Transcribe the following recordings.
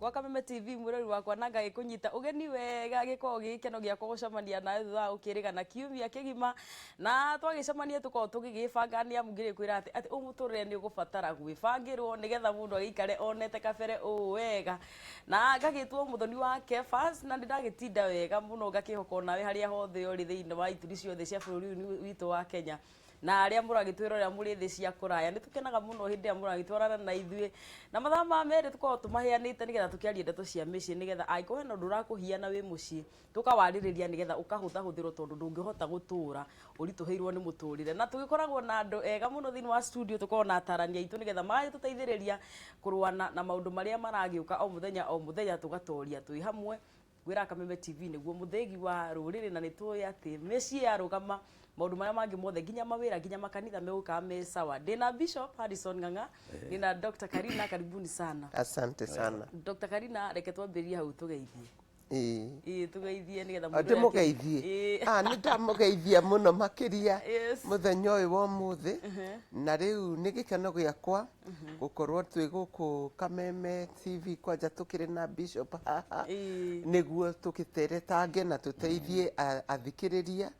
Gwa Kameme TV mwĩrori wakwa na ngagĩkũnyita ũgeni wega, gĩkoragwo gĩ gĩkeno gĩakwa gũcemania nawe thutha wa gũkĩrĩgana kiumia kĩgima, na twagĩcemania tũkoragwo tũgĩgĩbanga nĩ amu ngĩrĩkwĩra atĩ ũmũtũrĩre nĩ ũgũbatara gwĩbangĩrwo nĩgetha mũndũ agĩikare onete kabere ũũ wega. Na ngagĩtwo Mũthoni wa Kefas, na nĩ ndagĩtinda wega mũno, ngakĩhoka onawe harĩa hothe ũrĩ thĩinĩ wa ituri ciothe cia bũrũri ũyũ witũ wa Kenya, na arĩa mũragĩtwĩrorera mũrĩ thĩ cia kũraya, nĩ tũkenaga mũno hĩndĩ ĩrĩa mũragĩtwarana na ithuĩ. Na mathaa ma merĩ tũkoragwo tũmaheanĩte nĩgetha tũkĩarie ndeto cia mĩciĩ, nĩgetha angĩkorwo hena ũndũ ũrakũhiana wĩ mũciĩ, tũkawarĩrĩria nĩgetha ũkahũthahũthĩrwo, tondũ ndũngĩhota gũtũra ũritũhĩirwo nĩ mũtũrĩre. Na tũgĩkoragwo na andũ ega mũno thĩinĩ wa studio, tũkoragwo na atarani aitũ nĩgetha magagĩtũteithĩrĩria kũrũana na maũndũ marĩa maragĩũka o mũthenya o mũthenya, tũgatoria twĩ hamwe. Ngwĩra Kameme TV nĩguo mũthĩgi wa rũrĩrĩ, na nĩ tũĩ atĩ mĩciĩ yarũgama, maũndũ marĩa mangĩ mothe, nginya mawĩra, nginya makanitha, megũikara me sawa. Ndĩna Bishop Harrison Ng'ang'a, ndĩna Dr. Karina, karibuni sana. Asante sana. Dr. Karina, reke twambĩrĩrie hau tũgeithie. Ĩĩ. Ĩĩ, tũgeithie nĩgetha mũndũ ũrĩa Ndĩmũgeithie. Ĩĩ. Ah, nĩ ndamũgeithia mũno makĩria mũthenya ũyũ wa ũmũthĩ. Na rĩu nĩ gĩkeno gĩakwa gũkorwo twĩ gũkũ Kameme TV, kwanja tũkĩrĩ na Bishop haha, nĩguo tũgĩteretange na tũteithie athikĩrĩria.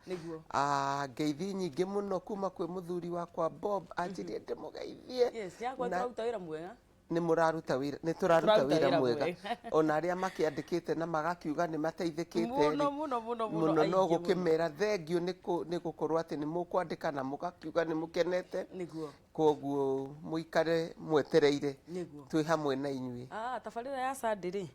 Ah, ngeithi nyingĩ mũno kuma kwĩ mũthuri wakwa Bob, anjĩrie ndĩmũgeithie. Yes, yakwa. Tũraruta wĩra mwega. Nĩ mũraruta wĩra, nĩ tũraruta Tũraruta wĩra wĩra mwega. Mwega. Ona arĩa makĩandĩkĩte na magakiuga nĩ mateithĩkĩte mũno rĩ, mũno mũno mũno, mũno no aingĩ mũno. Gũkĩmera thengiũ nĩ gũkorwo atĩ nĩ mũkwandĩka na mũgakiuga nĩ mũkenete. Koguo mũikare mwetereire, twĩ hamwe na inyuĩ. Ah, tabarĩra ya Sunday rĩ,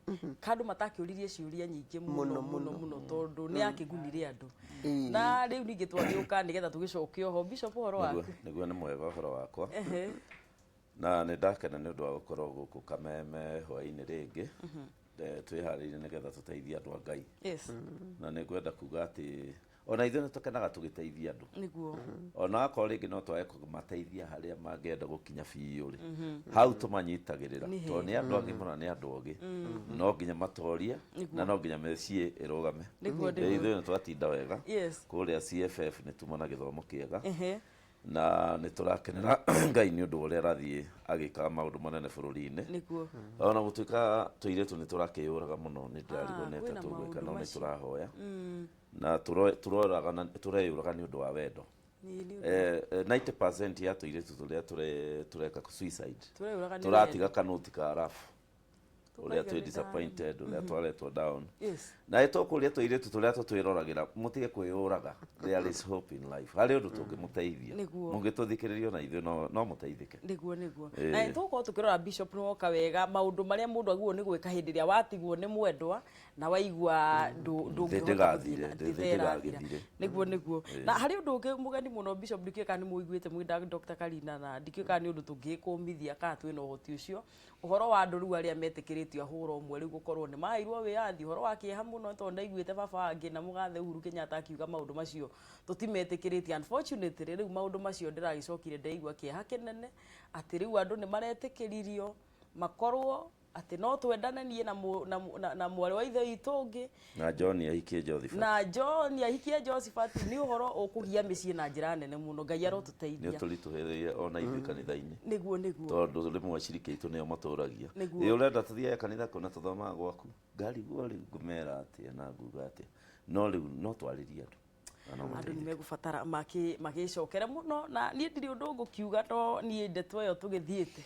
kandũ matakĩũririe ciũria nyingĩ mũno Mũno, mũno mũno. Mũno, tondũ nĩ yakĩgunire andũ. Na rĩu ningĩ twagĩũka nĩgetha tũgĩcoke oho. Bishop, ũhoro waku? Nĩguo, nĩ mwega ũhoro wakwa, na nĩ ndakena nĩ ũndũ wa gũkorwo gũkũ Kameme hwainĩ rĩngĩ. Twĩharĩirie nĩgetha tũteithie andũ a Ngai. Na nĩ ngwenda kuga atĩ ona ithuĩ nĩ tũkenaga tũgĩteithia andũ, ona akorwo rĩngĩ no twage kũmateithia harĩa mangĩenda gũkinya biũ rĩ, hau tũmanyitagĩrĩra, Nĩ tondũ nĩ andũ agima na nĩ andũ ogĩ, no nginya matorie na no nginya mĩciĩ ĩrũgame. Ithuĩ nĩ twatinda wega kũrĩa CFF, nĩ tuma na gĩthomo kĩega, na nĩ tũrakenera Ngai nĩ ũndũ wa ũrĩa arathiĩ agĩkaga maũndũ manene bũrũri-inĩ. Ona gũtuĩka tũirĩtu nĩ tũrakĩyũraga mũno, nĩ ndĩrarigwo nĩ atĩa kwĩna tũgwĩka, maũndũ no nĩ macio. Tũrahoya na tũreyũraga nĩ ũndũ wa wendo. Nĩ ũndũ 90% ya tũirĩtu tũrĩa tũreka suicide tũreyũraga nĩ tũratiga wendo. Kanoti ka rafu ũrĩa Tũkaiga twĩ nĩ disappointed, ũrĩa twaretwo down. Na nĩ tũkũria tũirĩtu tũrĩa tũtwĩroragĩra, mũtige kwĩyũraga. There is hope in life, harĩ ũndũ tũngĩmũteithia. Mũngĩtũthikĩrĩria ona ithuĩ no mũteithĩke. Nĩguo. Na tũgũkorwo tũkĩrora, Bishop, nĩ woka wega, maũndũ marĩa mũndũ agĩrĩirwo nĩ gwĩka hĩndĩ ĩrĩa watigwo nĩ mwendwa na waigua ndũngĩhota gũthiĩ ndĩgathire, thĩ thĩ ĩrathira. ndĩgagĩthire. Nĩguo. Na harĩ ũndũ ũngĩ mũgeni mũno, Bishop, ndikĩũĩ kana nĩ mũiguĩte mwĩ Dr. Karina, na ndikĩũĩ kana nĩ ũndũ tũngĩkũmithia kana twĩna ũhoti ũcio, ũhoro wa andũ rĩu arĩa metĩkĩrĩtio ahũra ũmwe rĩu gũkorwo nĩ maheirwo wĩyathi, ũhoro wa kĩeha mũno, tondũ ndaiguĩte baba wangĩ na mũgathe Uhuru Kenyatta akiuga maũndũ macio tũtimetĩkĩrĩtie. Unfortunately, rĩu maũndũ macio ndĩragĩcokire ndeigua kĩeha kĩnene atĩ rĩu andũ nĩ maretĩkĩririo makorwo atĩ no twendane niĩ na, na, na mwarĩ wa ithe witũ ũngĩ. Na John ahikie Josephat. Na John ahikie Josephat. Nĩ ũhoro ũkũgia mĩciĩ na njĩra nene mũno. Ngai nĩ arotũteithia. Ũtũritũhĩrĩire ona ithuĩ kanitha-inĩ, Nĩguo. Tondũ rĩmwe aciriki aitũ nĩo matũragia. Ĩ ũrenda tũthiage kanitha kũ na tũthomaga gwaku? Ngarigwo rĩu ngũmera atĩa na nguga atĩa, no rĩu no twarĩrie andũ na no Andũ nĩ mateithĩke. Megũbatara magĩcokere mũno, na niĩ ndirĩ ũndũ ngũkiuga, no niĩ ndeto ĩyo tũgĩthiĩte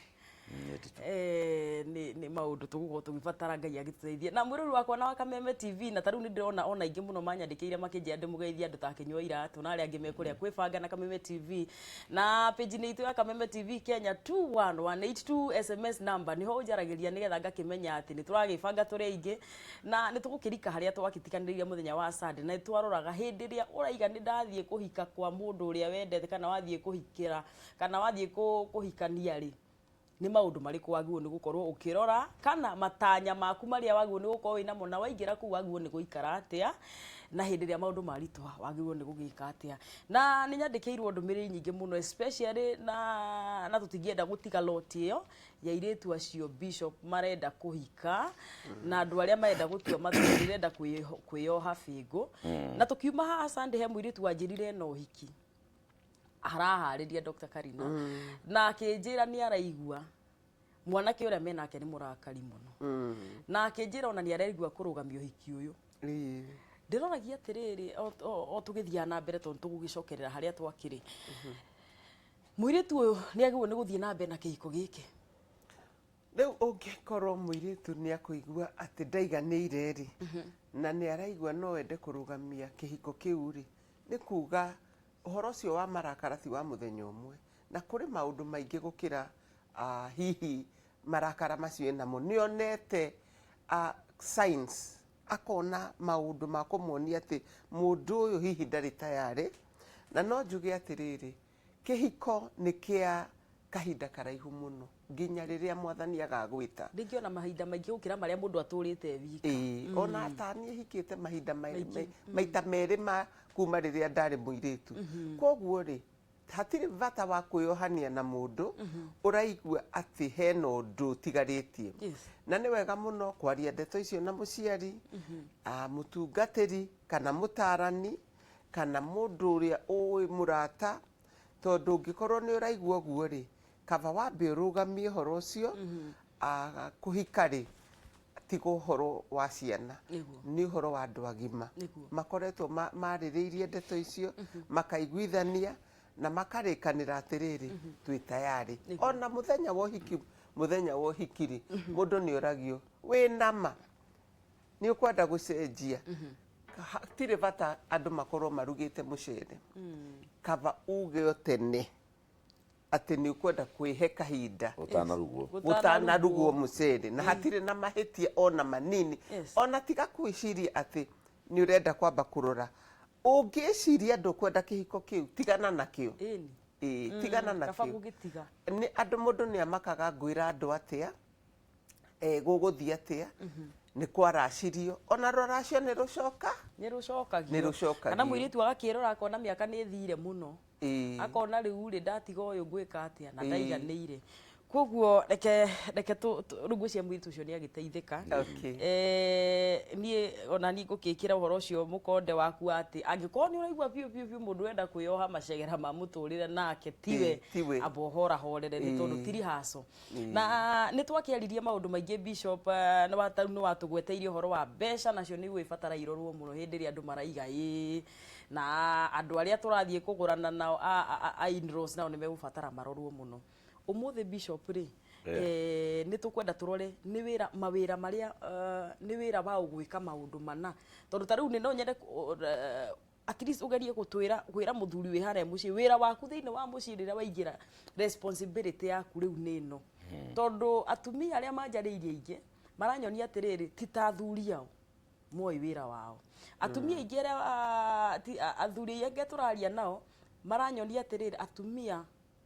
Nĩ nditũ. Nĩ maũndũ tũgũkorwo tũgĩbatara Ngai agĩtũteithie. Na mwĩrori wakwa na wa Kameme TV, na ta rĩu nĩ ndĩrona ona aingĩ mũno manyandĩkĩire makĩnjĩra ndĩmũgeithie, andũ ta Kĩnyua Iratũ na arĩa angĩ mekũrĩa kwĩbanga na Kameme TV na page-inĩ itũ ya Kameme TV Kenya, 21182 SMS number nĩho ũnjaragĩria nĩgetha ngakĩmenya atĩ nĩ tũragĩbanga tũrĩ aingĩ, na nĩ tũgũkĩrika harĩa twakĩtiganĩrĩire mũthenya wa Sunday. Na nĩ twaroraga hĩndĩ ĩrĩa ũraiga nĩ ndathiĩ kũhika kwa mũndũ ũrĩa wendete, kana wathiĩ kũhikĩra, kana wathiĩ kũhikania rĩ, nĩ maũndũ marĩkũ wagĩrĩirwo nĩ gũkorwo ũkĩrora, kana matanya maku marĩa wagĩrĩirwo nĩ gũkorwo wĩnamo, na waingĩra kũu wagĩrĩirwo nĩ gũikara atĩa, na hĩndĩ ĩrĩa maũndũ maritũha wagĩrĩirwo nĩ gũgĩka atĩa. Na nĩ nyandĩkĩirwo ndũmĩrĩri nyingĩ mũno, especially na tũtingĩenda gũtiga lot ĩyo ya airĩtu acio, Bishop, marenda kũhika na andũ arĩa marenda gũtua matua, ndĩrenda kwĩyoha bĩngũ. Na tũkiuma haha Sunday, he mũirĩtu wanjĩrire ena ũhiki araharĩria, Dr. Karina, na akĩnjĩra nĩ araigua Mwanake ũrĩa menake nĩ mũrakari mũno, na akĩnjĩra ona nĩ arerigua kũrũgamia ũhiki ũyũ. Ndĩroragia atĩrĩrĩ, o tũgĩthiaga na mbere, tondũ tũgũgĩcokerera harĩa twakĩrĩ, mũirĩtu ũyũ nĩ agĩrĩirwo nĩ gũthiĩ na mbere na kĩhiko gĩkĩ? Rĩu ũngĩkorwo mũirĩtu nĩ akũigua atĩ ndaiganĩire rĩ, na nĩ araigua no ende kũrũgamia kĩhiko kĩu rĩ, nĩ kuga ũhoro ũcio wa marakara ti wa mũthenya ũmwe, na kũrĩ maũndũ maingĩ gũkĩra hihi marakara macio enamo. Nĩ onete signs, akona maũndũ ma kũmuonia atĩ mũndũ ũyũ hihi ndarĩ tayarĩ. Na no njuge atĩrĩrĩ, kĩhiko nĩ kĩa kahinda karaihu mũno, nginya rĩrĩa Mwathani agagwĩta. Rĩngĩ ona mahinda maingĩ gũkĩra marĩa mũndũ atũrĩte wika. Ĩĩ, ona taniĩ hikĩte mahinda maita merĩ ma kuma rĩrĩa ndarĩ mũirĩtu. Koguo rĩ, hatirĩ bata wa kwĩyohania na mũndũ ũraigua atĩ hena ũndũ ũtigarĩtie. Na nĩ wega mũno kwaria ndeto icio na mũciari, mũtungatĩri, kana mũtarani, kana mũndũ ũrĩa ũĩ, mũrata, tondũ ũngĩkorwo nĩ ũraigua ũguo rĩ, kaba wambe ũrũgamie ũhoro ũcio. Kũhika rĩ, tiga ũhoro wa ciana, nĩ ũhoro wa andũ agima makoretwo marĩrĩirie ndeto icio, makaiguithania na makarĩkanĩra atĩrĩrĩ, twĩ tayarĩ. Ona mũthenya wa ũhiki, mũthenya wa ũhiki rĩ, mũndũ nĩ oragio, wĩ nama nĩ ũkwenda gũcenjia? Hatirĩ bata andũ makorwo marugĩte mũcere. Kaba uge o tene atĩ nĩ ũkwenda kwĩhe kahinda ũtanarugwo. Gũtanarugwo mũcere, na hatirĩ na mahĩtia ona manini. Ona tiga kwĩciria atĩ nĩ ũrenda kwamba kũrora. Ũngĩciria ndũkwenda kĩhiko kĩu, tigana nakĩo. Ĩĩ, tigana kaba nakĩo. Gũgĩtiga. Nĩ andũ, mũndũ nĩ amakaga, ngwĩra andũ atĩa, gũgũthiĩ atĩa, nĩ kwaracirio, ona rũracio nĩ rũcoka. Nĩ rũcokagio. Nĩ rũcokagio. Kana mũirĩtu agakĩrora akona mĩaka nĩ ĩthire mũno, akona rĩu rĩ, ndatiga ũyũ ngwĩka atĩa, na ndaiganĩire. Koguo reke rĩu ngwĩciria mũirĩtu ũcio nĩ agĩteithĩka. Niĩ ona niĩ ngũkĩkĩra ũhoro ũcio mũkonde waku atĩ angĩkorwo nĩ ũraigua biũ biũ biũ mũndũ ũrenda kwĩyoha macegera ma mũtũrĩre nake tiwe, tiwe. Amba ũhorahorere, nĩ tondũ ti rihaco. Na nĩ twakĩaririe maũndũ maingĩ, Bishop, nĩ wa nĩ watũgweteirie ũhoro wa mbeca, nacio nĩ igwĩbatara irorwo mũno hĩndĩ ĩrĩa andũ maraiga ĩĩ, na andũ arĩa tũrathiĩ kũgũrana nao a in-laws nao nĩ megũbatara marorwo mũno. Ũmũthĩ, Bishop, rĩ, nĩ tũkwenda tũrore nĩ wĩra mawĩra marĩa, nĩ wĩra wa ũgwĩka maũndũ mana, tondũ ta rĩu nĩ no nyende at least ũgerie gũtwĩra, kwĩra mũthuri wĩ harĩa mũciĩ, wĩra waku thĩinĩ wa mũciĩ rĩrĩa waingĩra, responsibility yaku rĩu nĩ ĩno, tondũ atumia arĩa manjarĩirie aingĩ maranyonia atĩrĩrĩ, ti ta athuri ao moĩ wĩra wao. Atumia aingĩ arĩa athuri aingĩ tũraria nao maranyonia atĩrĩrĩ, atumia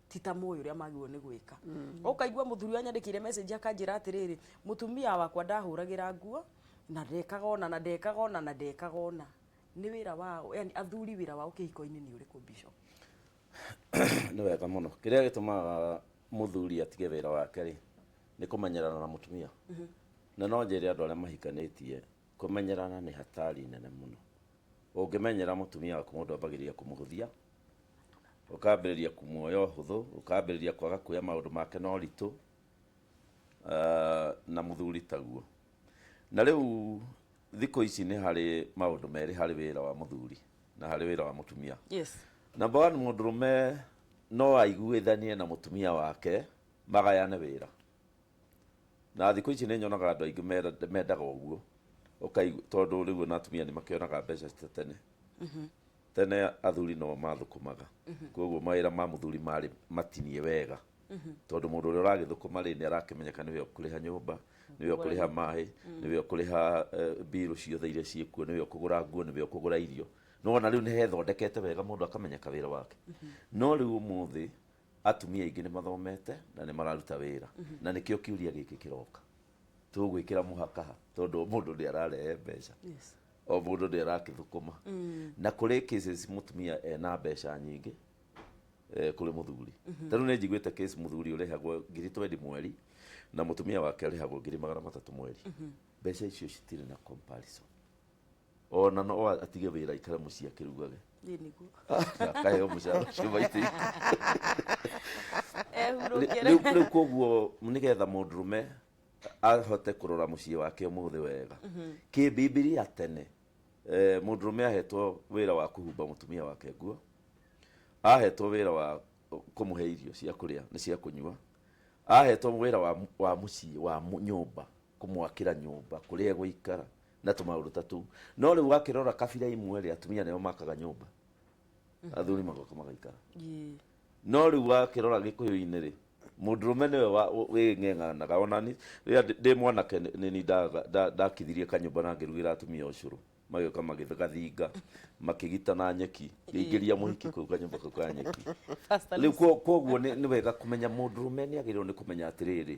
ti ta moĩ ũrĩa magĩrĩirwo nĩ gwĩka. Ũkaigua mũthuri wanyandĩkĩire message akanjĩra atĩrĩrĩ, mũtumia wakwa ndahũragĩra nguo, na ndekaga ona, na ndekaga ona, na ndekaga ona. Nĩ wĩra wao, yani athuri wĩra wao kĩhiko-inĩ nĩ ũrĩkũ, Bishop? Nĩ wega mũno. Kĩrĩa gĩtũmaga mũthuri atige wĩra wake rĩ, nĩ kũmenyerana na mũtumia. Na no njĩre andũ arĩa mahikanĩtie, kũmenyerana nĩ hatari nene mũno. Ũngĩmenyera mũtumia waku, mũndũ ambagĩrĩria kũmũhũthia, ũkambĩrĩria kũmuoya ũhũthũ, ũkambĩrĩria kwaga kuoya maũndũ make na ũritũ. Na mũthuri taguo. Na rĩu thikũ ici nĩ harĩ maũndũ merĩ harĩ wĩra wa mũthuri na harĩ wĩra wa mũtumia. Number one, mũndũrũme no aiguithanie na mũtumia wake magayane wĩra. Na thikũ ici nĩ nyonaga andũ aingĩ mendaga ũguo. Ũkaigua tondũ rĩu ona atumia nĩ makĩonaga mbeca cita tene. Tene athuri no mathũkũmaga, koguo mawĩra ma mũthuri marĩ matinie wega, tondũ mũndũ ũrĩa ũragĩthũkũma rĩ, nĩ arakĩmenyeka nĩwe ũkũrĩha nyũmba, nĩwe ũkũrĩha maĩ, nĩwe ũkũrĩha mbirũ ciothe iria ciĩkuo, nĩwe ũkũgũra nguo, nĩwe ũkũgũra irio. Nĩwona rĩu nĩ hethondekete wega, mũndũ akamenyeka wĩra wake. No rĩu ũmũthĩ atumia aingĩ nĩ mathomete na nĩ mararuta wĩra, na nĩkĩo kĩũria gĩkĩ kĩroka, tũgwĩkĩra mũhaka ha? Tondũ o mũndũ nĩ ararehe mbeca, o mũndũ nĩ arakĩthũkũma, na kũrĩ cases mũtumia ena mbeca nyingĩ kũrĩ mũthuri. Ta rĩu nĩ njiguĩte case mũthuri ũrĩhagwo 20,000 mweri na mũtumia wake arĩhagwo 300,000 mweri. Mbeca icio citirĩ na comparison. Ona no atige wĩra, aikare mũciĩ akĩrugage. Ĩ nĩguo. Na akaheo mũcara ũcio maita 10. Ehurũke. Rĩu rĩu koguo nĩgetha mũndũrũme ahote kũrora mũciĩ wake ũmũthĩ wega, kĩbibilia tene mũndũrũme ahetwo wĩra wa kũhumba mũtumia wake nguo, ahetwo wĩra wa kũmũhe irio cia kũrĩa na cia kũnyua, ahetwo wĩra wa mũciĩ wa nyũmba, kũmwakĩra nyũmba kũrĩa egũikara na tũmaũndũ ta tũu. No rĩu wakĩrora kabira imwe rĩ, atumia nĩo makaga nyũmba, athuri magoka magaikara. No rĩu wakĩrora gĩkũyũ-inĩ rĩ, mũndũrũme nĩwe wĩng'eng'anaga. Ona ni rĩrĩa ndĩ mwanake nĩ ni ndakithirie kanyũmba na ngĩrugĩra atumia ũcũrũ, magĩũka magĩgathinga makĩgita na nyeki, ngĩingĩria mũhiki kũu kanyũmba kau ka nyeki. Pastor Rĩu Lucy. Koguo nĩ wega kũmenya mũndũrũme nĩ agĩrĩirwo nĩ kũmenya atĩrĩrĩ,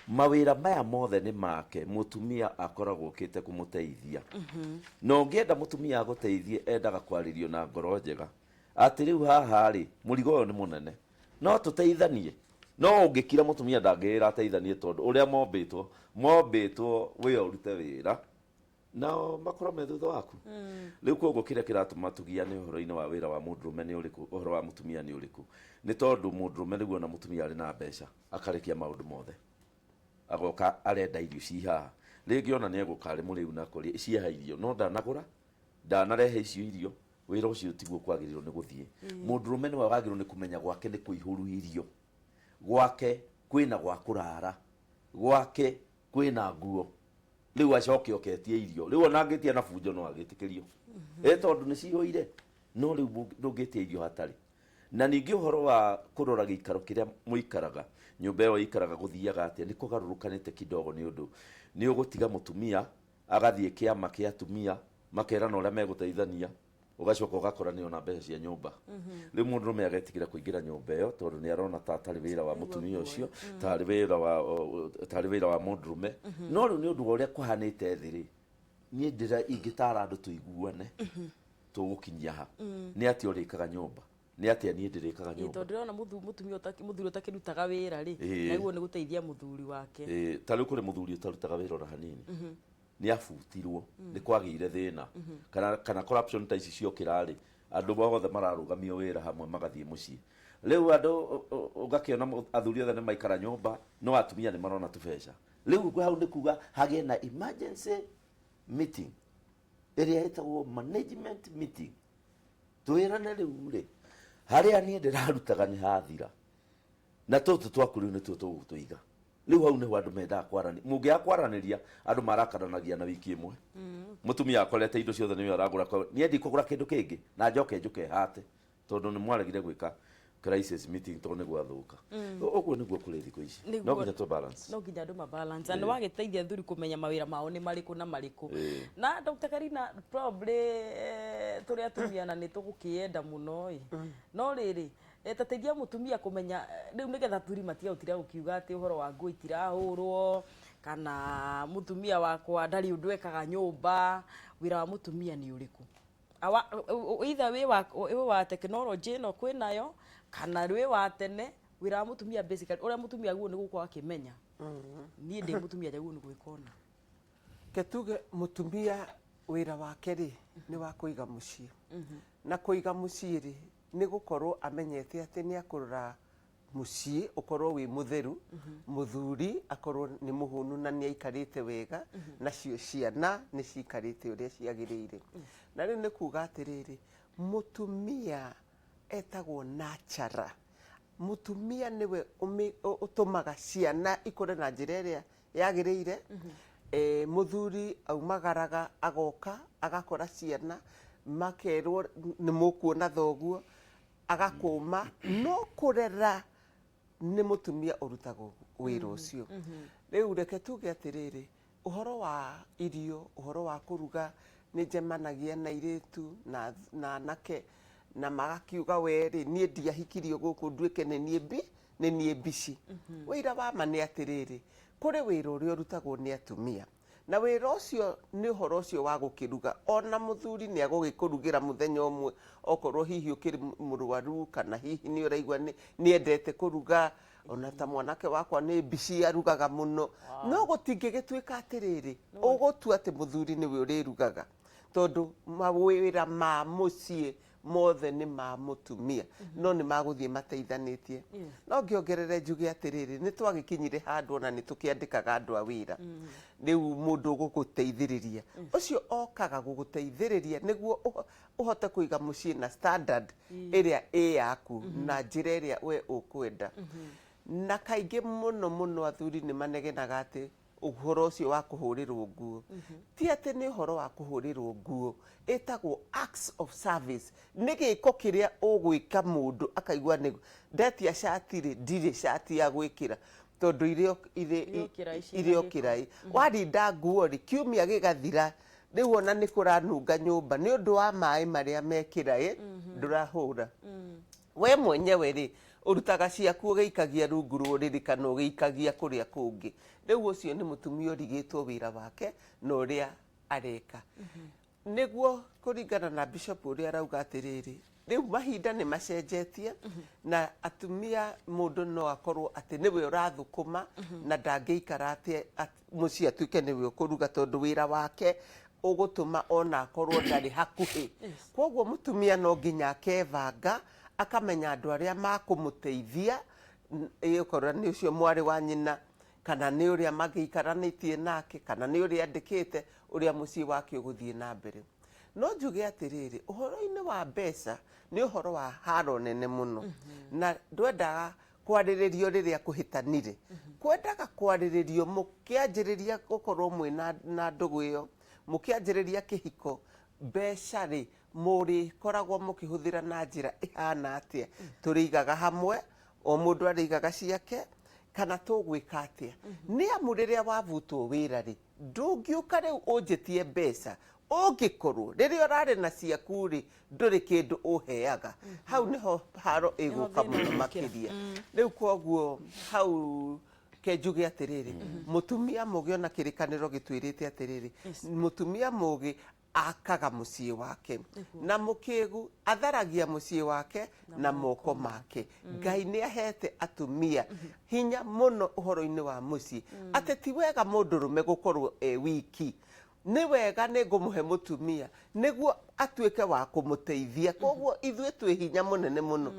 mawĩra maya mothe nĩ make, mũtumia akoragwo okĩte kũmũteithia. Na ũngĩenda mũtumia agũteithie, endaga kwarĩrio na ngoro njega atĩ rĩu haha rĩ, mũrigo ũyũ nĩ mũnene, no tũteithanie. No ũngĩkira, mũtumia ndangĩĩra ateithanie, tondũ ũrĩa mombĩtwo wĩyo ũrute wĩra nao makorwo me thutha waku. Rĩu koguo kĩrĩa kĩratũma tũgiane ũhoro-inĩ wa wĩra wa mũndũrũme nĩ ũrĩkũ, ũhoro wa mũtumia nĩ ũrĩkũ, nĩ tondũ mũndũrũme rĩu ona mũtumia arĩ na mbeca akarekia maũndũ mothe, agoka arenda irio ci haha. Rĩngĩ ona nĩ egũka arĩ mũrĩu na kũrĩa ciaha irio, no ndanagũra, ndanarehe icio irio. Wĩra ũcio tiguo kwagĩrĩirwo nĩ gũthiĩ. Mũndũrũme nĩwe wagĩrĩirwo nĩ kũmenya gwake nĩ kũihũru irio, gwake kwĩna gwa kũrara, gwake kwĩna nguo. Rĩu acoke oketie irio, rĩu ona angĩtia na bunjo no agĩtĩkĩrio ĩ tondũ nĩ cihũire. No rĩu ndũngĩtia irio hatarĩ. Na ningĩ ũhoro wa kũrora gĩikaro kĩrĩa mũikaraga, nyũmba ĩyo ĩikaraga gũthiaga atĩa, nĩ kũgarũrũkanĩte kidogo, nĩ ũndũ nĩ ũgũtiga mũtumia agathiĩ kĩama kĩa atumia makerana ũrĩa megũteithania, ũgacoka ũgakora nĩ ona mbeca cia nyũmba. Rĩu mũndũrũme agetigĩra kũingĩra nyũmba ĩyo tondũ nĩ arona ta atarĩ wĩra wa mũtumia ũcio, tarĩ wĩra wa mũndũrũme. No rĩu nĩ ũndũ wa ũrĩa kũhanĩte thĩ rĩ, niĩ ndĩra ingĩtara andũ tũiguane tũgũkinyia ha, nĩ atĩa ũrĩkaga nyũmba, nĩ atĩa niĩ ndĩrĩkaga nyũmba. Tondũ ndĩrona mũthuri ũtakĩrutaga wĩra rĩ, naguo nĩ gũteithia mũthuri wake. Ta rĩu kũrĩ mũthuri ũtarutaga wĩra ona hanini, nĩ abutirwo, nĩ kwagĩire thĩna kana corruption ta ici ciokĩra rĩ, andũ othe mararũgamio wĩra hamwe magathiĩ mũciĩ. Rĩu andũ ũgakĩona athuri othe nĩ maikara nyũmba, no atumia nĩ marona tũbeca. Rĩu hau nĩ kuga hagĩe na emergency meeting ĩrĩa ĩtagwo management meeting, twĩrane rĩu rĩ, harĩa niĩ ndĩrarutaga nĩ hathira, na tũtũ twaku rĩu nĩtuo tũgũtũiga. Rĩu hau nĩho andũ mendaga kwaranĩria. Mũngĩaga kwaranĩria, andũ marakaranagia na wiki ĩmwe. Mũtumia akorete indo ciothe nĩwe aragũra, niĩ ndikũgũra kĩndũ kĩngĩ na njoke njũke hate tondũ nĩ mwaregire gwĩka crisis meeting tondũ nĩ gwathũka. Ũguo nĩguo kũrĩ thikũ ici. No nginya tũ balance. No nginya andũ ma balance, na nĩ wagĩteithia athuri kũmenya mawĩra mao nĩ marĩkũ na marĩkũ. Na Dr. Karina, probably tũrĩ atumia na nĩ tũgũkĩenda mũno ĩ, no rĩrĩ, ta teithia mũtumia kũmenya rĩu nĩgetha athuri matige gũtinda gũkiuga atĩ ũhoro wa nguo itirahũrwo kana mũtumia wakwa ndarĩ ũndũ ekaga nyũmba. Wĩra wa mũtumia nĩ ũrĩkũ? Either wĩ wa technology ĩno kwĩnayo kana wĩ wa tene, wĩra wa mũtumia basically ũrĩa mũtumia agĩrĩirwo nĩ gũkorwo akĩmenya, niĩ ndĩ mũtumia njagĩrĩirwo nĩ gwĩka ũna. Ke tuge mũtumia wĩra wake rĩ nĩ wa kũiga mũciĩ, na kũiga mũciĩ rĩ nĩ gũkorwo amenyete atĩ nĩ akũrora mũciĩ ũkorwo wĩ mũtheru, mũthuri akorwo nĩ mũhũnu na nĩ aikarĩte wega, nacio ciana nĩ cikarĩte ũrĩa ciagĩrĩire. Na rĩu nĩ kuga atĩrĩrĩ, mũtumia etagwo nurturer. Mũtumia nĩwe ũtũmaga ciana ikũre na njĩra ĩrĩa yagĩrĩire. Mũthuri aumagaraga agoka agakora ciana, makerwo nĩ mũkuona thoguo, agakũma, no kũrera nĩ mũtumia ũrutaga wĩra ũcio. Rĩu reke tuge atĩrĩrĩ, ũhoro wa irio, ũhoro wa kũruga, nĩ njemanagia na airĩtu na anake na magakiuga, "We rĩ, niĩ ndiahikirio gũkũ nduĩke nĩ niĩ mbici." Wĩira wa ma nĩ atĩrĩrĩ, kũrĩ wĩra ũrĩa ũrutagwo nĩ atumia, na wĩra ũcio nĩ ũhoro ũcio wa gũkĩruga. Ona mũthuri nĩ agũgĩkũrugĩra mũthenya ũmwe, okorwo hihi ũkĩrĩ mũrwaru kana hihi nĩ ũraigua nĩ endete kũruga. Ona ta mwanake wakwa nĩ mbici arugaga mũno, no gũtingĩgĩtuĩka atĩrĩrĩ, ũgũtua atĩ mũthuri nĩwe ũrĩrugaga, tondũ mawĩra ma mũciĩ Mothe nĩ ma mũtumia, no nĩ magũthiĩ mateithanĩtie. No ngĩongerere njuge atĩrĩrĩ, nĩ twagĩkinyire handũ ona nĩ tũkĩandĩkaga andũ a wĩra. Rĩu mũndũ ũgũgũteithĩrĩria, ũcio okaga gũgũteithĩrĩria nĩguo ũhote kũiga mũciĩ na standard ĩrĩa ĩ yaku na njĩra ĩrĩa we ũkwenda. Na kaingĩ mũno mũno athuri nĩ manegenaga atĩ ũhoro ũcio wa kũhũrĩrwo nguo, ti atĩ nĩ ũhoro wa kũhũrĩrwo nguo, ĩtagwo acts of service. Nĩ gĩko kĩrĩa ũgwĩka mũndũ akaigua nĩ ndetia cati rĩ, ndirĩ cati ya gwĩkĩra tondũ irĩ irĩ Irĩ o kĩraĩ ciĩna irĩ o gĩko. Kĩraĩ warinda nguo rĩ, kiumia gĩgathira, rĩu ona nĩ kũranunga nyũmba nĩ ũndũ wa maĩ marĩa me kĩraĩ ndũrahũra. We mwenyewe rĩ, ũrutaga ciaku ũgĩikagia rungu rwa ũrĩrĩ kana ũgĩikagia kũrĩa kũngĩ. Rĩu ũcio nĩ mũtumia ũrigĩtwo wĩra wake na ũrĩa areka. Nĩguo kũringana na bishop ũrĩa arauga atĩrĩrĩ, rĩu mahinda nĩ macenjetie na atumia mũndũ no akorwo atĩ nĩwe ũrathũkũma na ndangĩikara atĩ mũciĩ atuĩke nĩwe ũkũruga, tondũ wĩra wake ũgũtũma ona akorwo ndarĩ hakuhĩ. Koguo mũtumia no nginya akebanga, akamenya andũ arĩa makũmũteithia, ĩ okorwo nĩ ũcio mwarĩ wa nyina, kana nĩ ũrĩa magĩikaranĩtie nake, kana nĩ ũrĩa andĩkĩte ũrĩa mũciĩ wake ũgũthiĩ na mbere. No njuge atĩrĩrĩ, ũhoro-inĩ wa mbeca nĩ ũhoro wa haro nene mũno, na ndwendaga kwarĩrĩrio rĩrĩa kũhĩtanire, kwendaga kwarĩrĩrio mũkĩanjĩrĩria gũkorwo mwĩna na ndũgũ ĩyo, mũkĩanjĩrĩria kĩhiko. Mbeca rĩ, mũrĩkoragwo mũkĩhũthĩra na njĩra ĩhana atĩa? Tũrĩigaga hamwe, o mũndũ arĩigaga ciake, kana tũgwĩka atĩa? Nĩ amu rĩrĩa wabutwo wĩra rĩ, ndũngĩũka rĩu ũnjĩtie mbeca ũngĩkorwo rĩrĩa ũrarĩ na ciaku rĩ, ndũrĩ kĩndũ ũheaga. Hau nĩho haro ĩgũka thĩna mũno ũgũkĩra. Makĩria rĩu. Koguo hau ke njuge atĩrĩrĩ, mũtumia mũgĩ, ona kĩrĩkanĩro gĩtwĩrĩte atĩrĩrĩ, mũtumia mũgĩ akaga mũciĩ wake na mũkĩgu atharagia mũciĩ wake na moko make. Ngai nĩ ahete atumia hinya mũno ũhoro-inĩ wa mũciĩ, atĩ ti wega mũndũrũme gũkorwo e wiki. Nĩ wega nĩ ngũmũhe mũtumia nĩguo atuĩke wa kũmũteithia. Koguo ithuĩ twĩ hinya mũnene mũno.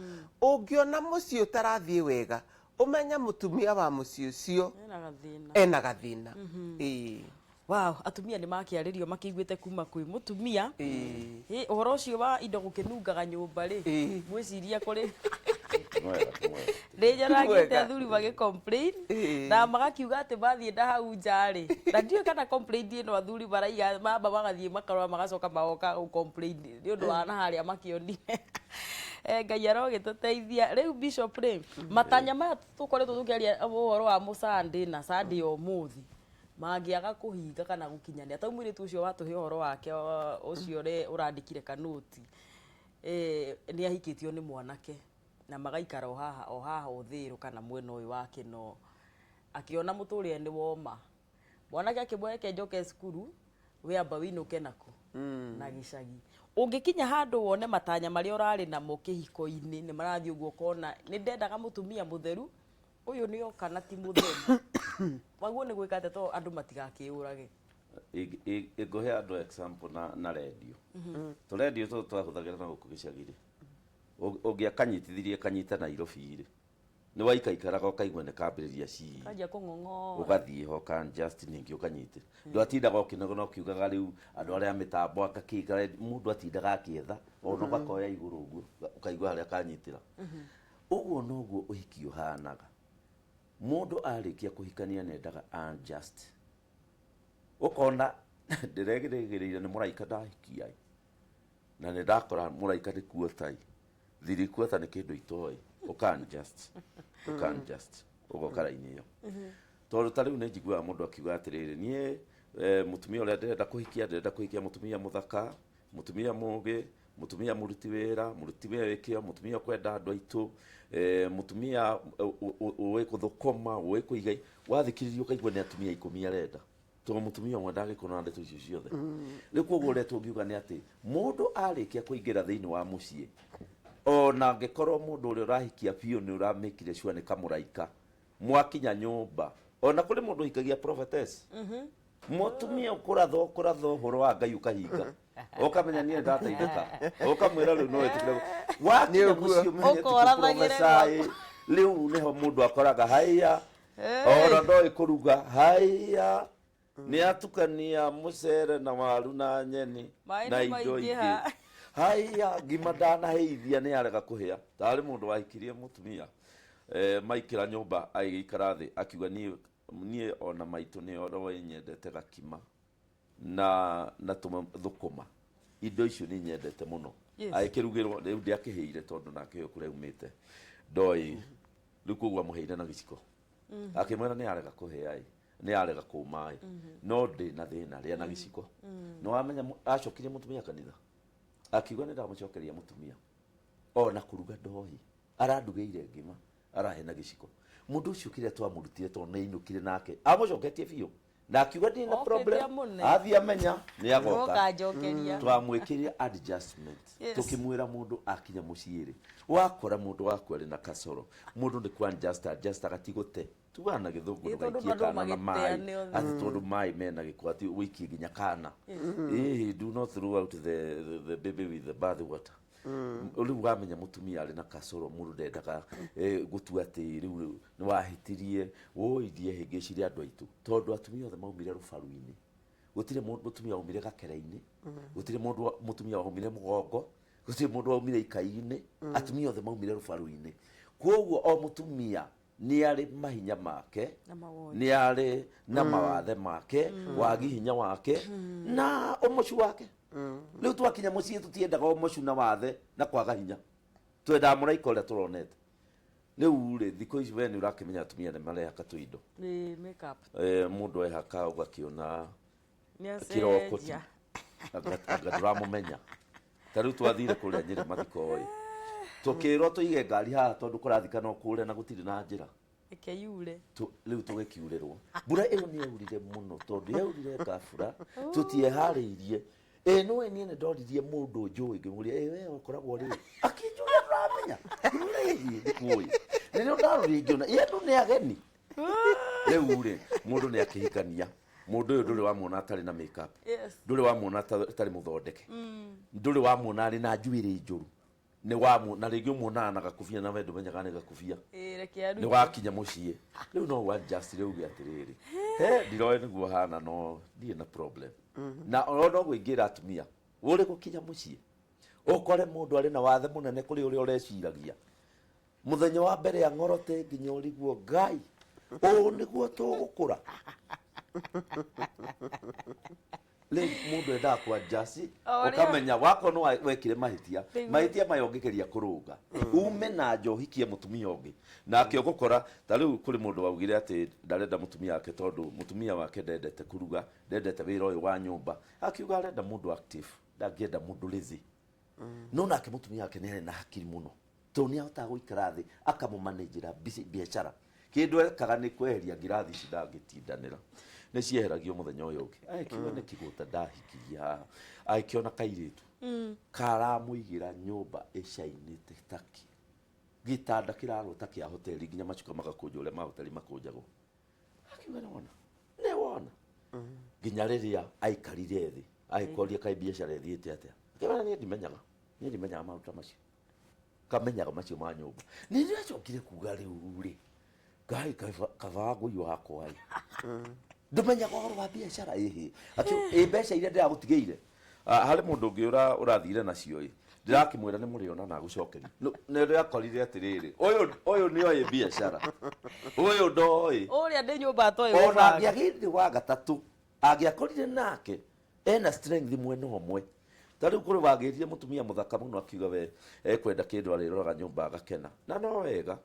Ũngĩona mũciĩ ũtarathiĩ wega, ũmenye mũtumia wa mũciĩ ũcio ena gathĩna. Ena gathĩna, ĩĩ. Wow, atumia nĩ makĩarĩrio makĩiguĩte kuma kwĩ mũtumia. Ĩ, ũhoro ũcio wa indo gũkĩnungaga nyũmba rĩ, mwĩciria kũrĩ Mwega, mwega. nĩ nyoragĩte Mwega. athuri magĩ complain na magakiuga atĩ mathiĩ na hau nja rĩ, na ndiũĩ kana complain ĩno athuri maraiga mamba magathiĩ makarora magacoka magoka gũ complain nĩ ũndũ wa na harĩa makĩonire. Ngai arogĩtũteithia. Rĩu bishop rĩ, matanya maya tũkoretwo tũkĩaria ũhoro wa mũsande na Sunday ya ũmũthĩ mangĩaga kũhinga kana gũkinyanĩra, tau mũirĩtu ũcio watũhe ũhoro wake ũcio ũrandĩkire kanoti, nĩ ahikĩtio nĩ mwanake na magaikara o haha o haha ũthĩrũ kana mwena ũyũ wa Kĩnoo, akĩona mũtũrĩre nĩ woma, mwanake akĩmwĩra, "Reke njoke cukuru, we amba wĩinũke naku na gĩcagi." Ũngĩkinya handũ wone matanya marĩa ũrarĩ namo kĩhiko-inĩ nĩ marathiĩ ũguo, ũkona nĩ ndendaga mũtumia mũtheru, ũyũ nĩ oka na ti mũtheru, waguo nĩ gwĩka atĩa to andũ matigakĩũrage? Ngũhe andũ example na rendio. Tũrendio tũtũ twahũthagĩra na gũkũ gĩcagi rĩ, ũngĩakanyitithirie kanyita Nairobi rĩ, nĩ waikaikaraga ũkaigua nĩ kambĩrĩria cii kanjia kũng'ong'ora. Ũgathiĩ ho ka just ningĩ ũkanyitĩra, ndwatindaga ũkĩnogora ũkiugaga rĩu andũ arĩa a mĩtambo akakĩikara. Mũndũ atindaga akĩetha ona ũgakoya igũrũ ũguo ũkaigua harĩa kanyitĩra. Ũguo noguo ũhiki ũhanaga. Mũndũ arĩkia kũhikania nendaga unjust, ũkona ndĩregĩrĩgĩrĩire nĩ mũraika ndahikia ĩ, na nĩ ndakora mũraika nĩ kuota ĩ, thiri kuota nĩ kĩndũ itoĩ. Ũka adjust ũgoka raini ĩyo, tondũ ta rĩu nĩ njiguaga mũndũ akiuga atĩrĩrĩ, niĩ mũtumia ũrĩa ndĩrenda kũhikia, ndĩrenda kũhikia mũtumia mũthaka, mũtumia mũgĩ, mũtumia mũruti wĩra, mũtumia wĩ kĩo, mũtumia ũkwenda andũ aitũ, mũtumia ũĩ gũthũkũma, ũĩ kũiga. Wathikĩrĩria ũkaigua nĩ atumia 10 arenda, tondũ mũtumia ũmwe ndangĩkorwo na ndeto icio ciothe. Rĩu koguo ũrĩa tũngiuga nĩ atĩ mũndũ arĩkia kũingĩra thĩinĩ wa mũciĩ, ona angĩkorwo mũndũ ũrĩa ũrahikia biũ nĩ ũramĩkire sure nĩ kamũraika, mwakinya nyũmba, ona kũrĩ mũndũ ũhikagia prophetess, mũtumia ũkũratha ũkũratha ũhoro wa Ngai ũkahinga. Ũkamenya niĩ ndateithĩka, ũkamwĩra rĩu no wĩtĩkĩre wakinya Nĩ ũguo. mũciĩ ũmenye ti Ũkorathagĩre kũprophesy. Rĩu nĩho mũndũ akoraga haiya, ona ndoĩ kũruga, haiya nĩ atukania mũcere na waru na nyeni Maĩ na nĩ indo ingĩ, maingĩha. Haiya, ngima ndanahĩithia nĩ arega kũhĩa. Tarĩ mũndũ wahikirie mũtumia, maikĩra nyũmba agĩikara thĩ akiuga, niĩ ona maitũ nĩ oroĩ nyendete gakima na thũkũma, indo icio nĩ nyendete mũno. Agĩkĩrugĩrwo, rĩu ndĩakĩhĩire tondũ nake ũyũ kũrĩa aumĩte ndoĩ rĩu, koguo amũheire na gĩciko, akĩmwĩra nĩ arega kũhĩa ĩ, nĩ arega kũma ĩ, no ndĩ na thĩna, rĩa na gĩciko. Nĩ wamenya acokirie mũtumia kanitha akiuga nĩ ndamũcokeria mũtumia, ona kũruga ndoĩ, arandugĩire ngima arahe na gĩciko. Mũndũ ũcio kĩrĩa twamũrutire, tondũ nĩ ainũkire nake amũcoketie biũ na akiuga ndirĩ na Okĩte problem, amũne. Athiĩ amenya nĩ agoka. Ũkanjokeria. Twamwĩkĩrire adjustment. Tukĩmwĩra mũndũ akinya mũciĩ rĩ, wakora mũndũ waku arĩ na kasoro, mũndũ nĩ ku adjust adjust agatigũte tugaga na gĩthũngũ, Ĩ, tondũ ndũgaikie andũ kana na magĩtea maĩ nĩ othe. Atĩ tondũ maĩ mena gĩko atĩ ũikie nginya kana. Ĩhĩ, do not throw out the baby with the bath water. Rĩu wamenya mũtumia arĩ na kasoro, mũndũ ndendaga gũtua atĩ rĩu nĩ wahĩtirie wũithie hĩngĩcirie andũ aitũ, tondũ atumia othe maumire rũbaru-inĩ. Gũtirĩ mũtumia waumire gakera-inĩ, gũtirĩ mũndũ mũtumia waumire mũgongo, gũtirĩ mũndũ waumire ikai-inĩ. Atumia othe maumire rũbaru-inĩ, koguo o mũtumia nĩ arĩ mahinya make Na mawoni. Nĩ arĩ na mawathe make, wagi hinya wake na ũmocu wake. Rĩu twakinya mũciĩ tũtiendaga ũmocu na wathe na kwaga hinya, twendaga mũraika ũrĩa tũronete. Rĩu rĩ, thikũ ici we nĩ ũrakĩmenya atumia nĩ marehaka tũindo. Nĩ makeup. Mũndũ ehaka ũgakĩona Nĩ kĩroko ti acenjia. Anga ndũramũmenya. Ta rĩu twathire kũrĩa Nyĩrĩ mathiko ĩ, tũkĩrwo tũige ngari haha tondũ kũrathikana kũrĩa na gũtirĩ na njĩra. Reke yure. Rĩu tũgĩkiurĩrwo. Mbura ĩyo nĩ yaurire mũno tondũ yaurire ngabura tũtieharĩirie. Ĩ no niĩ nĩ ndoririe mũndũ njũĩ, ngĩmũria, "Ĩ we ũkoragwo rĩ?" Akĩnjũria, "Ndũramenya?" Ngĩmwĩra, "Ĩ ndikũĩ." Rĩrĩa ndarorire ngĩona ĩ andũ nĩ ageni. Rĩu rĩ, mũndũ nĩ akĩhikania, mũndũ ũyũ ndũrĩ wamuona atarĩ na makeup, ndũrĩ wamuona atarĩ mũthondeke, ndũrĩ wamuona arĩ na njuĩrĩ njũru, nĩ wamu na rĩngĩ ũmuonaga na gakubia na we ndũmenyaga nĩ gakubia. Ĩ, reke arute. Nĩ wakinya mũciĩ rĩu no adjust, rĩu uge atĩrĩrĩ, he ndiroĩ nĩguo hana, no ndirĩ na problem. Na o no gwĩingĩra atumia ũrĩ gũkinya mũciĩ ũkore mũndũ arĩ na wathe mũnene kũrĩ ũrĩa ũreciragia. Mũthenya wa mbere ang'orote nginya ũriguo, Ngai, ũũ nĩguo tũgũkũra? Rĩu mũndũ endaga ku adjust. O ũrĩa- Ũkamenya wakorwo nĩ wekire mahĩtia, Nĩguo. mahĩtia maya ũngĩgeria kũrũnga ume na nja ũhikie mũtumia ũngĩ nake ũgũkora. Ta rĩu kũrĩ mũndũ waugire atĩ ndarenda mũtumia wake tondũ mũtumia wake ndendete kũruga, ndendete wĩra ũyũ wa nyũmba. Akiuga arenda mũndũ active, ndangĩenda mũndũ lazy. No nake mũtumia wake nĩ arĩ na hakiri mũno tondũ nĩ ahotaga gũikara thĩ akamũmanĩnjĩra biacara. Kĩndũ ekaga nĩ kweheria ngirathi ici, ndangĩtindanĩra, nĩ cieheragio mũthenya ũyũ ũngĩ. Agĩkiuga nĩ kĩgũta ndahikirie haha. Agĩkĩona kairĩtu karamũigĩra nyũmba ĩcainĩte taki, gĩtanda kĩrarwo ta kĩa hoteli, nginya macuka magakũnjwo ũrĩa mahoteli makũnjagwo. Akiuga nĩ wona, nĩ wona. Nginya rĩrĩa aikarire thĩ agĩkoria, kaĩ biacara ĩthiĩte atĩa? Akĩmera, niĩ ndimenyaga, niĩ ndimenyaga maũndũ ta macio, kamenyaga macio ma nyũmba. Nĩ ndĩracokire kuga rĩu rĩ, Ngai, kaba ngũi wakwa ĩ, ndũmenyaga ũhoro wa biacara? Ĩhĩ, ĩ mbeca iria ndĩragũtigĩire? Ah, harĩ mũndũ ũngĩ ũrathire nacio ĩ, ndĩrakĩmwĩra nĩ mũrĩona na agũcokeria. Nĩ ndĩrakorire atĩrĩrĩ, ũyũ nĩ oĩ biacara, ũyũ ndoĩ. Ũrĩa ndĩ nyũmba atoĩ Ona gũbanga. Angĩagĩrire wa gatatũ angĩakorire nake ena strength mwena ũmwe. Ta rĩu kũrĩ wagĩrire mũtumia mũthaka mũno, akiuga we ekwenda kĩndũ arĩroraga nyũmba agakena na no wega.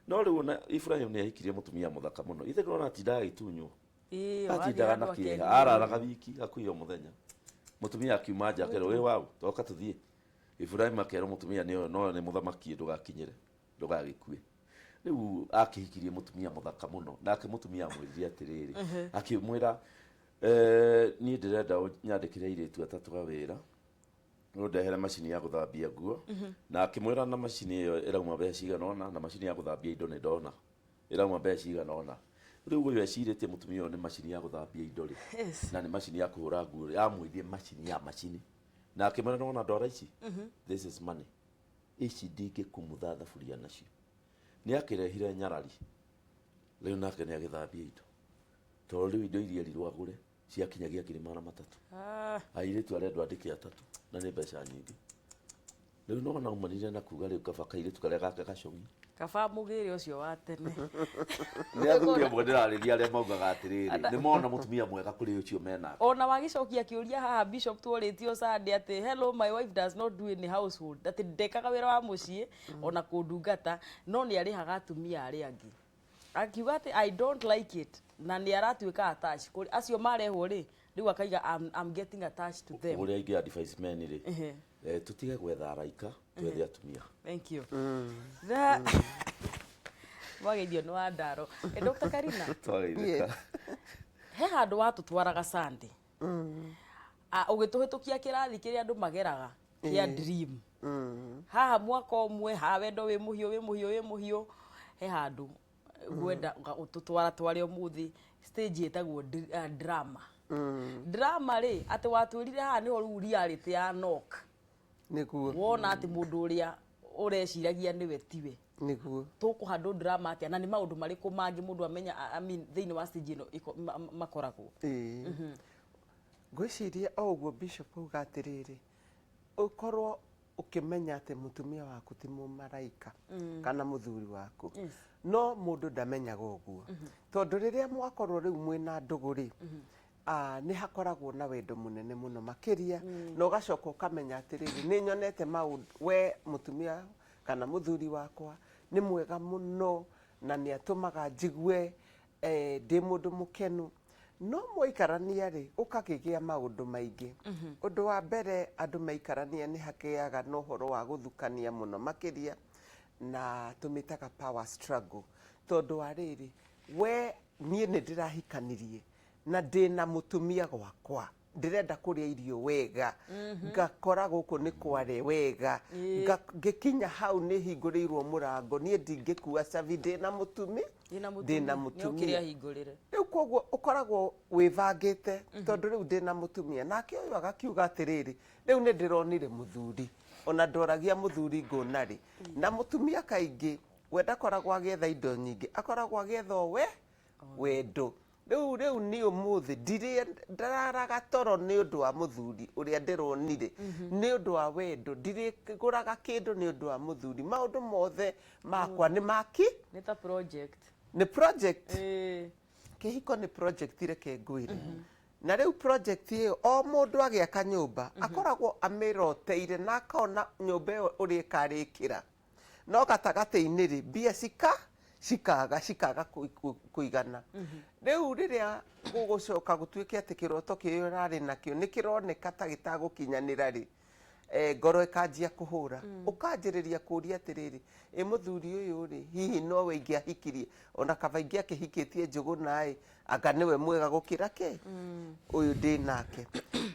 No rĩu ona Ibrahim nĩ ahikirie mũtumia mũthaka mũno, ithe ndũrona atindaga agĩtunywo? Ĩĩ, atindaga wathiĩ na handũ kĩeha, akerirwo. Araraga wiki hakuhĩ o mũthenya. Mũtumia akiuma nja akerwo, "Wĩ waũ? Toka tũthiĩ." Ibrahim akerwo, "Mũtumia nĩ ũyũ, no nĩ mũthamaki, ndũgakinyĩre, ndũgagĩkue." Rĩu akĩhikirie mũtumia mũthaka mũno, nake mũtumia amwĩrire atĩrĩrĩ, akĩmwĩra, "Niĩ ndĩrenda nyandĩkĩre airĩtu atatũ a wĩra, ũndehere macini ya gũthambia nguo." Na akĩmwĩra na macini ĩyo ĩrauma mbeca cigana ũna, na macini ya gũthambia indo nĩ ndona ĩrauma mbeca cigana ũna. Rĩu ũyũ ecirĩtie mũtumia ũyũ nĩ macini ya gũthambia indo rĩ, na nĩ macini ya kũhũra nguo rĩ, amwĩrie macini ya macini. Na akĩmwĩra nĩwona ndwara ici, this is money, ici ndingĩkumutha thaburia nacio. Nĩ akĩrehire nyarari rĩu, nake nĩ agĩthambia indo, tondũ rĩu indo iria erirwo agũre ciakinyagia 300,000. Airĩtu arendwo andĩke atatũ, na nĩ mbeca nyingĩ. Rĩu nona umanire na kuga rĩu kaba kairĩtu karĩa gake gacong'i. Kaba mũgĩre ũcio wa tene. Nĩ athuri amwe ndĩrarĩria arĩa maugaga atĩrĩrĩ, nĩ mona mũtumia mwega kũrĩ ũcio menake. Ona wagĩcokia kĩũria haha, Bishop, tuorĩtio Sunday atĩ, "Hello, my wife does not do any household," atĩ ndekaga wĩra wa mũciĩ ona kũndungata, no nĩ arĩhaga atumia arĩa angĩ. Akiuga atĩ, "I don't like it," na nĩ aratuĩka attached kũrĩ acio marehwo rĩ. Rĩu akaiga, I'm getting attached to them." Ũrĩa ingĩ advice men rĩ, tũtige gwetha araika, twethe atumia. Thank you. Na mwageithio nĩ wa ndaro. Dr. Karina. Twageithĩka. He handũ watũtwaraga Sunday, ũgĩtũhĩtũkia kĩrathi kĩrĩa andũ mageraga kĩa dream haha mwaka ũmwe, haha wendo wĩ mũhiũ, wĩ mũhiũ, wĩ mũhiũ. He handũ ngwenda ũtũtwara tware ũmũthĩ, stage ĩtagwo drama. Drama rĩ, atĩ watwĩrire haha nĩho rĩu reality ya knock. Wona atĩ mũndũ ũrĩa ũreciragia nĩwe tiwe. Tũkũhandũ drama atĩa, na nĩ maũndũ marĩkũ mangĩ mũndũ amenya, I mean, thĩinĩ wa stage ĩno makoragwo? Ĩĩ, ngwĩciria o ũguo Bishop auga atĩrĩrĩ, ũkorwo ũkĩmenya atĩ mũtumia waku ti mũmaraika kana mũthuri waku. No mũndũ ndamenyaga ũguo, tondũ rĩrĩa mwakorwo rĩu mwĩna ndũgũ rĩ, nĩ hakoragwo na wendo mũnene mũno makĩria, na ũgacoka ũkamenya atĩrĩrĩ, nĩ nyonete maũndũ, we mũtumia kana mũthuri wakwa nĩ mwega mũno na nĩ atũmaga njigue ndĩ mũndũ mũkenu. No mwaikarania rĩ, ũkakĩgĩa maũndũ maingĩ. Ũndũ wa mbere, andũ maikarania nĩ hakĩaga na ũhoro wa gũthukania mũno makĩria, na tũmĩtaga power struggle, tondũ wa rĩrĩ, we niĩ nĩ ndĩrahikanirie na ndĩna mũtumia gwakwa, ndĩrenda kũrĩa irio wega, ngakora gũkũ nĩ kware wega. Ngĩkinya hau nĩ hingũrĩirwo mũrango, niĩ ndingĩkua cabi, ndĩna mũtumi. Ndĩna Ndĩna mũtumia. Mũtumia. Nĩokĩrĩa ahingũrĩre. Rĩu koguo ũkoragwo wĩbangĩte, tondũ rĩu ndĩna mũtumia, nake ũyũ agakiuga atĩrĩrĩ, rĩu nĩ ndĩronire mũthuri, ona ndoragia mũthuri ngũna rĩ. Na mũtumia kaingĩ we ndakoragwo agĩetha indo nyingĩ, akoragwo agĩetha o we wendo. Rĩu niĩ ũmũthĩ ndirĩ ndararaga toro nĩ ũndũ wa mũthuri ũrĩa ndĩronire, nĩ ũndũ wa wendo ndirĩgũraga kĩndũ nĩ ũndũ wa mũthuri, maũndũ mothe makwa nĩ maki. Nĩ ta project. Nĩ project. Kĩhiko nĩ project, reke ngwĩre. Na rĩu project ĩyo, o mũndũ agĩaka nyũmba akoragwo amĩroteire na akona nyũmba ĩyo ũrĩa ĩkarĩkĩra, no gatagatĩ-inĩ rĩ, mbia cikaga kũigana. Rĩu rĩrĩa gũgũcoka gũtuĩke atĩ kĩroto kĩrĩa ũrarĩ nakĩo nĩ kĩroneka ta gĩtagũkinyanĩra rĩ, ngoro ĩkanjia kũhũra, ũkanjĩrĩria kũria atĩrĩrĩ, ĩ mũthuri ũyũ rĩ, hihi nowe ingĩahikirie? Ona kaba ingĩakĩhikĩtie Njũgũna ĩ, anga nĩwe mwega gũkĩra kĩ ũyũ ndĩ nake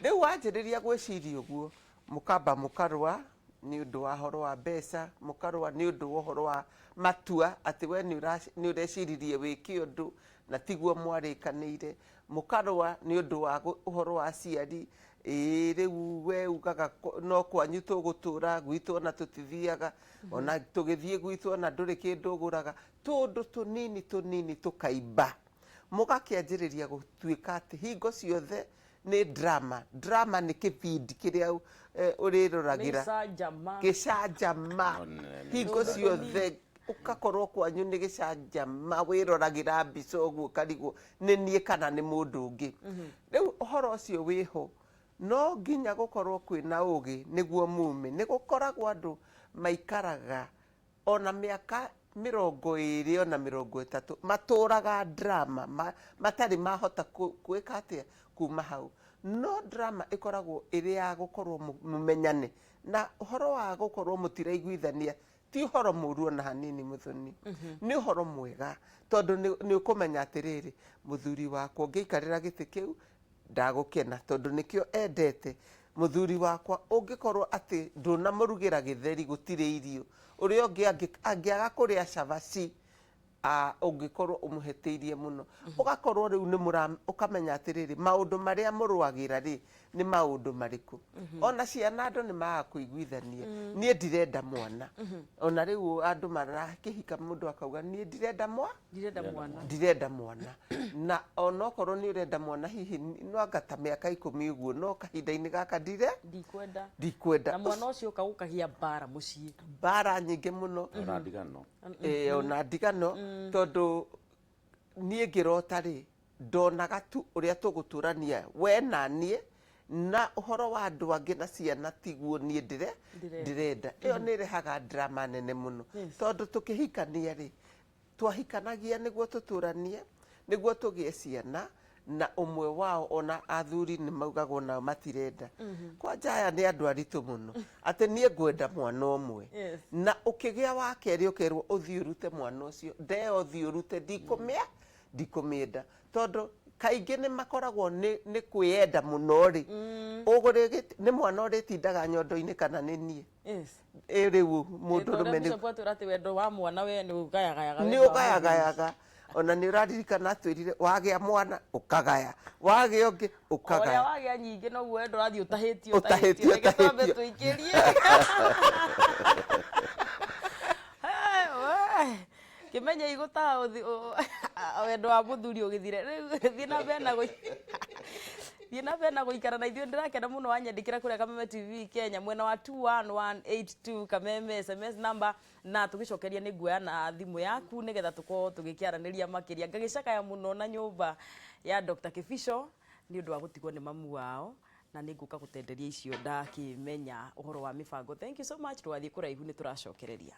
rĩu. Wanjĩrĩria gwĩciria ũguo, mũkamba mũkarũa nĩ ũndũ wa ũhoro wa mbeca, mũkarũa nĩ ũndũ wa ũhoro wa matua atĩ we nĩ ũreciririe wĩke ũndũ na tiguo mwarĩkanĩire, mũkarũa nĩ ũndũ wa ũhoro wa aciari. Ĩĩ, rĩu we ugaga no kwanyu tũgũtũra, gwitũ ona tũtithiaga, ona tũgĩthiĩ gwitũ ona ndũrĩ kĩndũ ũgũraga. Tũndũ tũnini tũnini tũkaimba, mũgakĩanjĩrĩria gũtuĩka atĩ hingo ciothe nĩ drama. Drama nĩ kĩbindi kĩrĩa ũrĩroragĩra. Nĩ icanjama. Gĩcanjama. No, nĩ- Hingo ciothe ũgakorwo kwanyu nĩ gĩcanjama, wĩroragĩra mbica ũguo ũkarigwo nĩ niĩ kana nĩ mũndũ ũngĩ. Rĩu ũhoro ũcio wĩho, no nginya gũkorwo kwĩna ũgĩ nĩguo mume. Nĩ gũkoragwo andũ maikaraga ona mĩaka 20, ona 30, matũraga drama, matarĩ mahota gwĩka atĩa kuma hau. No drama ĩkoragwo ĩrĩ ya gũkorwo mũmenyane, na ũhoro wa gũkorwo mũtiraiguithania ti ũhoro mũru ona hanini, mũthoni. Nĩ ũhoro mwega, tondũ nĩ ũkũmenya atĩrĩrĩ, mũthuri wakwa ũngĩikarĩra gĩtĩ kĩu ndagũkena, tondũ nĩkĩo endete. Mũthuri wakwa ũngĩkorwo atĩ ndũnamũrugĩra gĩtheri, gũtirĩ irio, ũrĩa ũngĩ angĩaga kũrĩa cabaci. Ũngĩkorwo ũmũhĩtĩirie mũno, ũgakorwo rĩu nĩ mũra ũkamenya atĩrĩrĩ, maũndũ marĩa mũrũagĩra rĩ, nĩ maũndũ marĩkũ? Ona ciana andũ nĩ magaga kũiguithania. Niĩ ndirenda mwana. Ona rĩu andũ marakĩhika, mũndũ akauga, "Niĩ ndirenda mwa Ndirenda mwana." Ndirenda mwana. Na onokorwo nĩ ũrenda mwana, hihi no anga ta mĩaka 10 ũguo, no kahinda-inĩ gaka ndire Ndikwenda. Ndikwenda. Na mwana ũcio ũka gũkagĩa mbara mũciĩ. Mbara nyingĩ mũno. Ona ndigano. Ona ndigano, tondũ niĩ ngĩrota rĩ, ndonaga tu ũrĩa tũgũtũrania we na niĩ, na ũhoro wa andũ angĩ na ciana tiguo niĩ ndĩre Ndĩrenda. Ndĩrenda. Ĩyo nĩ ĩrehaga drama nene mũno, tondũ tũkĩhikania rĩ, twahikanagia nĩguo tũtũranie, nĩguo tũgĩe ciana na ũmwe wao. Ona athuri nĩ maugagwo nao matirenda. Kwanja aya nĩ andũ aritũ mũno, atĩ niĩ ngwenda mwana ũmwe. Na ũkĩgĩa wa kerĩ, ũkerwo ũthiĩ ũrute mwana ũcio ndeo, ũthiĩ ũrute, ndikũmĩa ndikũmĩenda, tondũ kaingĩ nĩ makoragwo nĩ kwĩyenda mũno rĩ. Ũgũrĩgĩ nĩ mwana ũrĩtindaga nyondo-inĩ kana nĩ niĩ? Ĩ rĩu mũndũrũme nĩ Bishop atwĩra atĩ wendo wa mwana we nĩ ũgayagayaga nĩ wendo wa mũthuri. Ũgayagayaga. Ona nĩ ũraririkana atwĩrire wagĩa mwana ũkagaya, wagĩa ũngĩ O ũrĩa ũkagaya. Wagĩa nyingĩ noguo wendo ũrathiĩ ũtahĩtio. Ũtahĩtio, Reke twambe ũtahĩtio. tũikĩrie. Hey, we. Kĩmenye igũtaha wendo wa mũthuri ũgĩthire. Rĩu thiĩ na mbere na gũikara na ithuĩ. Ndĩrakena mũno wanyandĩkĩra kũrĩa Kameme TV Kenya, mwena wa 21182, Kameme SMS number, na tũgĩcokeria nĩ nguoya na thimũ yaku nĩgetha tũkorwo tũgĩkĩaranĩria makĩria. Ngagĩcakaya mũno na nyũmba ya Dr. Kibicho nĩ ũndũ wa gũtigwo nĩ mamu wao, na nĩ ngũka gũtenderia icio ndakĩmenya ũhoro wa mĩbango. Thank you so much. Ndũgathiĩ kũraihu, nĩ tũracokereria.